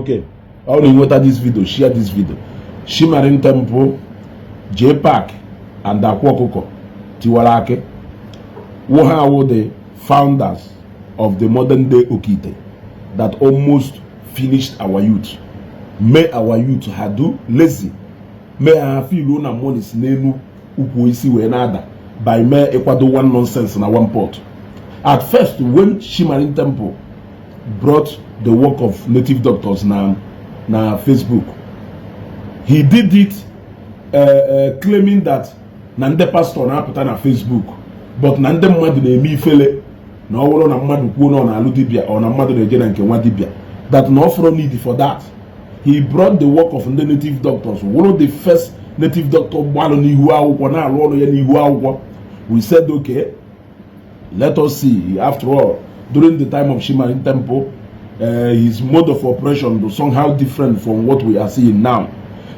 Okay, ọ na nweta this video, share this video. Shimarin Temple, J Park and Akwa Ọkụkọ Tiwara Akị who ha the founders of the modern day Okite that almost finished our youth, mee our youth ha do lazy, mee ha feel na money si n'elu ukwu isi wee na-ada by mee ịkwado one nonsense na one pot. At first, when Shimarin Temple brought the work of native doctors na Facebook, he did it claiming that na ndị pastor na-apụta na Facebook, but na ndị mmadụ na-eme ifele na ọ bụrụ na mmadụ kwuo na ọ na-alụ dibia ọ na mmadụ na-eje na nke nwa dibia, that na ọ need for that. He brought the work of ndị native doctors, wụrụ the first native doctor gbalụ n'ihu akwụkwọ na-alụ ọrụ ya n'ihu akwụkwọ. We said, "Okay, let us see." After all, during the time of Shimarin Temple, his mode of operation was somehow different from what we are seeing now.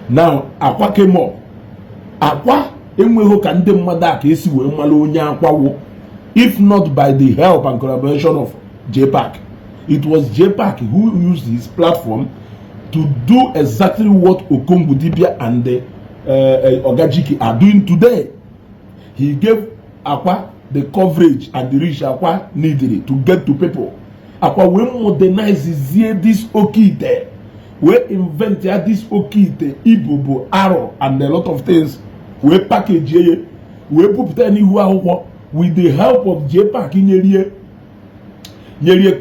Now Akwa came up. Akwa enweghị ka ndị mmadụ a ka esi wee mara onye Akwa wụ if not by the help and collaboration of JPAC. It was JPAC who used his platform to do exactly what Okongwu Dibia and the Ogajiki are doing today. He gave Akwa the coverage and the reach Akwa needed to get to people. Akwa wee modernize this Okite, wee invent ya this Okite, ibubo arrow and a lot of things, wee package ya, wee bupụta ya n'ihu akwụkwọ with the help of JPAC. Nyerie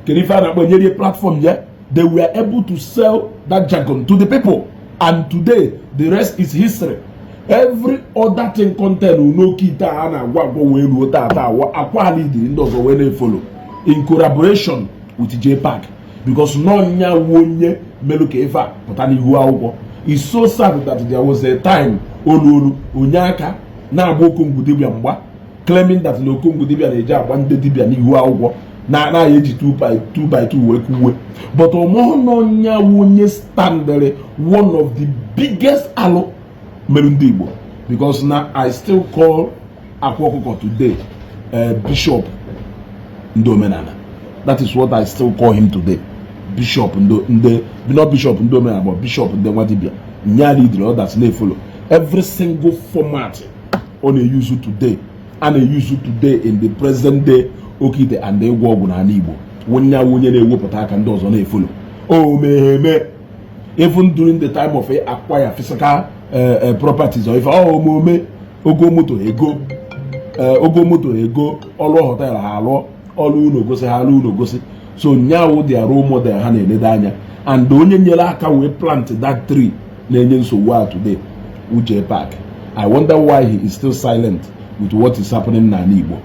kedu ife a na-akpọ, nyerie platform ya. They were able to sell that jargon to the people, and today the rest is history. Every other thing content n'oke ite a na-agwa agwọ wee ruo tata, Akwa alidiri ndị ọzọ wee na-efollow in collaboration with JPAC, because n'ọnya wu onye melụ ka ife a pụta n'ihu akwụkwọ. It's so sad that there was a time olu olu onye aka na-agba Okongwu dibịa mgba, claiming that na Okongwu dibịa na-eji agba ndị dibịa n'ihu akwụkwọ na na eji 2 by 2 by 2 wee kwuwe, but ọmụhụ wu onye standere one of the biggest alụ mere ndị Igbo, because na I still call Akwa Ọkụkọ today bishop ndị omenala. That is what I still call him today, bishop ndị, not bishop ndị omenala, but bishop ndị nwa dibịa nya lead others na-efollow. Every single format ọ na-use today, a na-use today in the present day Okite and ịgwọ ọgwụ n'ala Igbo, onye onye na-ewepụta aka ndị ọzọ na-efollow o meghe. Even during the time of acquire physical properties or ife ọ omume ogo moto ego, ogo moto ego, ọlụ hotel ha alụọ, ọlụ ụlọ gosi ha alụ ụlọ gosi. So nyawu their role model ha na-elede anya, and onye nyere aka wee plant that tree na-enye nsogbu a today, Uche Park. I wonder why he is still silent with what is happening n'ala Igbo.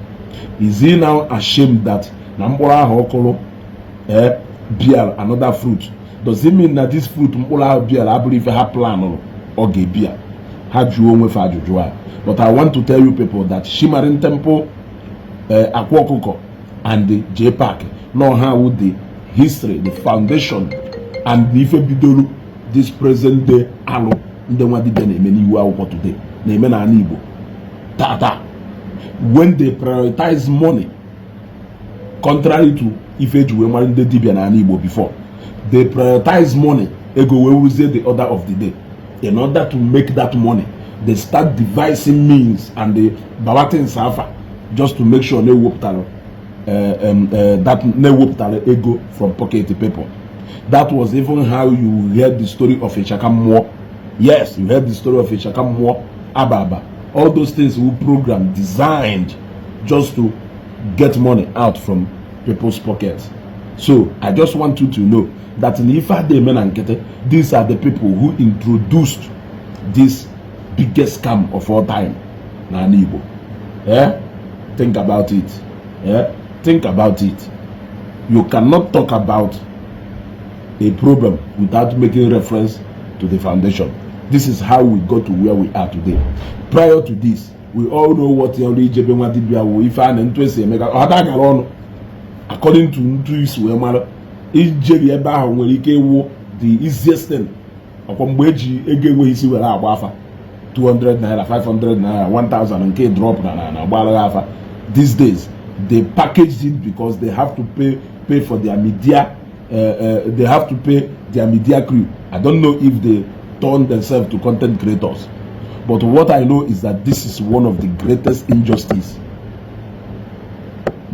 Is he now ashamed that na mkpụrụ ahụ ọ kụrụ bear another fruit? Does it mean na this fruit mkpụrụ ahụ bear abụrụ ife ha planụrụ ọ ga-ebia? Ha jụọ onwe fa ajụjụ a. But I want to tell you people that Shimarin Temple, Akwa Ọkụkọ and the JPAC know how the history, the foundation and the ife bidoro this present day alụ ndị nwa dibịa na-eme n'iwu akwụkwọ today, na-eme n'ala Igbo tata, when they prioritize money contrary to ife eji wee mara ndị dibịa n'ala Igbo before. They prioritize money, ego wee wuzie the order of the day. In order to make that money, they start devising means and the bawa things afa just to make sure na-ewepụtara that na-ewepụtara ego from pocket people. That was even how you heard the story of Ịchaka Mmụọ. Yes, you heard the story of Ịchaka Mmụọ, Ababa, all those things were program designed just to get money out from people's pockets. So I just want you to know that in ife adị eme na nkịtị, these are the people who introduced this biggest scam of all time n'ala Igbo. Eh? Think about it. Eh? Think about it. You cannot talk about a problem without making reference to the foundation. This is how we got to where we are today. Prior to this, we all know what ọrụ ijebe nwa dibịa wụ ife a na ntụ esi eme ka ọ da gara ọnụ according to ntụ isi wee mara ijeri ebe ahụ nwere ike ịwụ the easiest thing. Ọkwa mgbe eji ego enweghị isi were agba afa, 200 naira, 500 naira, 1000 nke drop na agbara afa. These days they packaged it because they have to pay for their media. They have to pay their media crew. I don't know if they turn themselves to content creators, but what I know is that this is one of the greatest injustice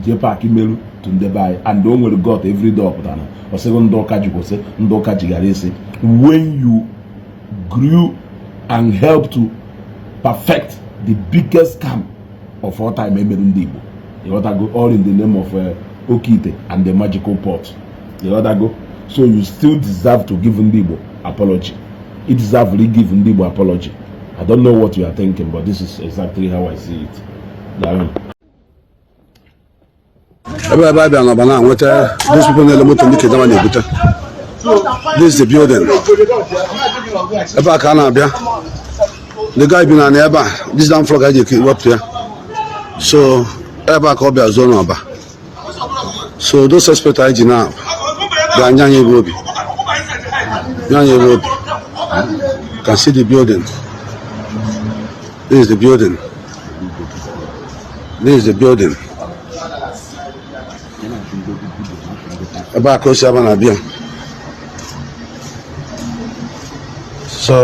JPAC meru to ndị be anyị. And o nwere God everyday ọpụtara ọ sịghị ndị ụka ji kwụsị, ndị ụka jighara isi. When you grew and help to perfect the biggest scam of all time emerụ ndị Igbo, ịghọtago, all in the name of Okite and the magical pot, ịghọtago? So you still deserve to give ndị Igbo apology. You deserve to give ndị Igbo apology. I don't know what you are thinking, but this is exactly how I see it. Daalụ. Ebe a bịa n'ọba na nweta those people na-ele moto ndị kidnapper na-ebute. This is the building ebe a ka a na-abịa. The guy bi na ebe a, this down floor ka a ji wepụ ya. So ebe a ka ọ bịa zuo n'ọba. So those suspect anyị ji na ga-anya anyị ebe obi nye anyị ebe obi. Can see the building. This is the building. This is the building ebe a ka o si aba na-abịa. So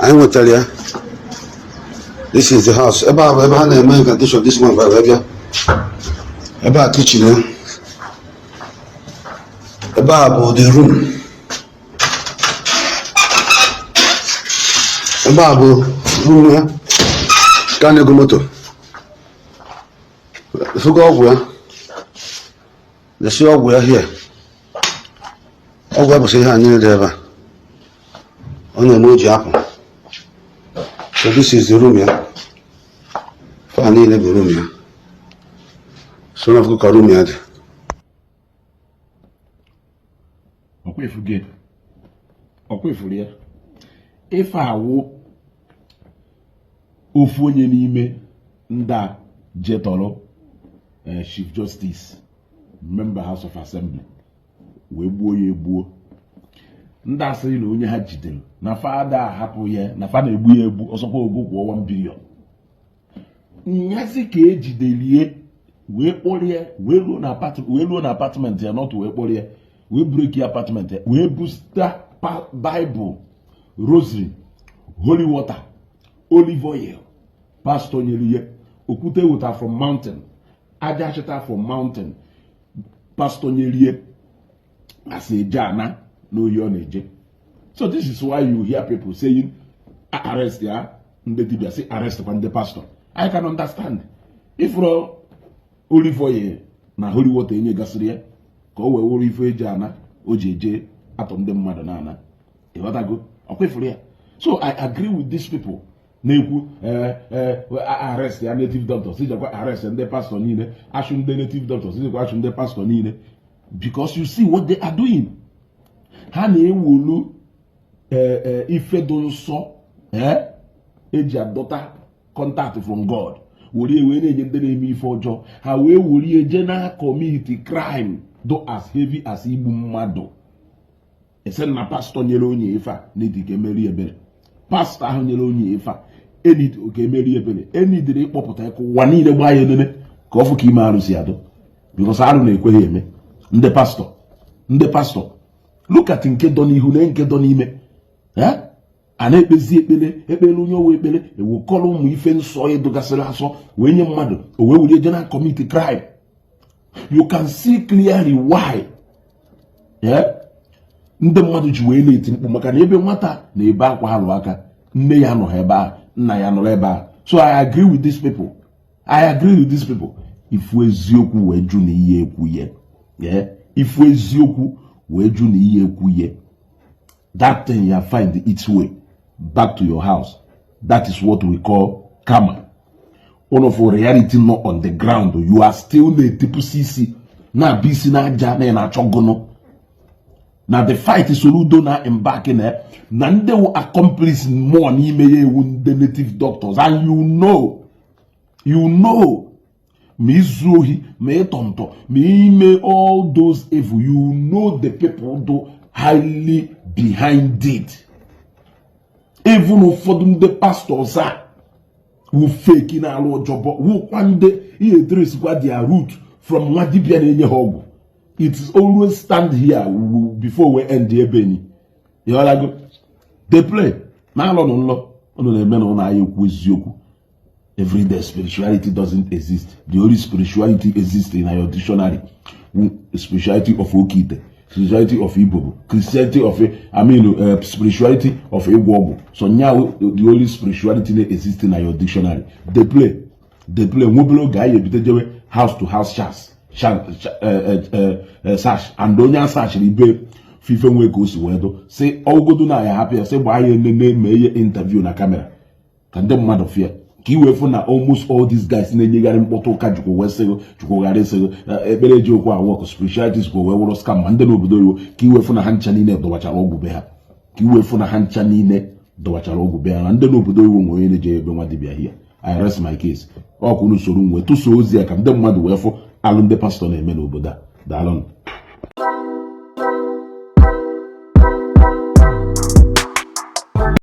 anyị nwetara ya. This is the house ebe a bụ ebe ha na-eme incantation. This one bụ bịa ebe a, kitchen ya ebe a bụ the room, ebe a bụ room ya ka na-ego moto fugo ọgwụ ya na-esi ọgwụ ya hie ọgwụ ya bụsị ihe a niile dị ebe a ọ na-eme o ji apụ. So this is the room ya fa niile bụ room ya. So na ka room ya dị. Ọkwa ifuru ya, ife awụ ofu onye n'ime ndị a jetọrọ Chief Justice, member House of Assembly, wee gbuo ya egbuo. Ndị asịrị na onye ha jidere na fada ahapụ ya na fa na-egbu ya egbu ọsọkwa ogo kwụọ 1 billion nyazi ka ejidelie wee kpọrọ ya wee ruo na apartment ya not wee kpọrọ ya wee break ya apartment ya wee busta Bible, rosary, holy water, olive oil pastor nyere ya, okwute weta from mountain, aja achịta from mountain pastor nyere ya, asị eje ana n'ohi ọ na-eje. So this is why you hear people saying arrest ya ndị dibịa, sị arrest kwa ndị pastor. I can understand. Ifuru olive oil na holy water enyegasịrị ya ka o wee wụrụ ife eji ana o ji eje atọ ndị mmadụ na-ana, ịghọtago? Ọkwa ifuru ya. So I agree with these people na-ekwu arrest ya native doctors, ijekwa arrest ndị pastor niile, achụ ndị native doctors, ijekwa achụ ndị pastor niile, because you see what they are doing. Ha na-ewolu ife dị nsọ eji adọta contact from God were wee na-enye ndị na-eme ife ọjọọ. Ha wee were je na commit crime do as heavy as igbu mmadụ. Ese na pastor nyere onye ife a n'edi ka emeri ebere. Pastor ahụ nyere onye ife a enid ka emeri ebere, enidiri ịkpọpụta ya ka ụwa niile gbaa ya enene ka ọ fụ ka ime arụ si adụ, because arụ na-ekweghị eme ndị pastor. Ndị pastor, look at nke dọ n'ihu na nke dọ n'ime. A na-ekpezi ekpere ekpere onye owe ekpere ewekọrọ ụmụ ife nsọ ịdụgasịrị asọ wee nye mmadụ o wee were je na commit crime. You can see clearly why ndị mmadụ ji wee na-eti mkpu, maka na ebe nwata na-ebe akwa alụ aka nne ya nọ ebe a, nna ya nọrọ ebe a. So I agree with these people. I agree with these people. Ifu eziokwu wee jụ na ihe ekwu ya, ifu eziokwu wee jụ na ihe ekwu ya, that thing ya find its way back to your house. That is what we call karma. One of reality not on the ground. You are still na-etipụsi isi na-abịa isi n'aja na ị na-achọ gụnụ na the fight Soludo na embark na ndị wụ accomplice more n'ime ya ewu ndị native doctors. And you know ma izu ohi, ma ịtọ ntọ, ma ime all those evil, you know the people do highly behind it. Even ụfọdụ ndị pastors a wụ fake na-alụ ọjọbọ wụkwa ndị ihe trace kwa their root from nwa dibịa na-enye ha ọgwụ. It always stand here before we end ebe ni. Ịghọtago? Dey play na alọ nụ nlọ unu na-eme na ụlọ anyị ekwu eziokwu. Everyday spirituality doesn't exist. The only spirituality exists in your dictionary, spirituality of okite, spirituality of Igbo, Christianity of, I mean, spirituality of ịgwọ ọgwụ. So now the only spirituality na exist in your dictionary. Dey play, dey play. Nwobere oge anyị ebido jewe house to house search and onye a searchiri ibe fife nwee ka o si wee dụ si ọgụgodo na ya hapụ ya, sị gbaa ya nene, mee ihe interview na camera ka ndị mmadụ fịa, ka i wee fụ na almost all these guys na-enyegharị mkpọtụ ụka jikwa wee sịgụ chukwu ghara ịsịgụ ekpere eji okwu awọkụ spiritualities kwa wee wụrụ scam ma ndị n'obodo oyibo, ka i wee fụ na ha ncha niile dọbachara ọgwụ be ha, ka i wee fụ na ha ncha niile dọbachara ọgwụ be ha, na ndị n'obodo oyibo nwere onye na-eje ebe nwa dibịa hia. I rest my case. Ọ ka unu soro m wee tụsoo ozi ya ka ndị mmadụ wee fụ alụ ndị pastọ na-eme n'obodo a. Daalụnụ.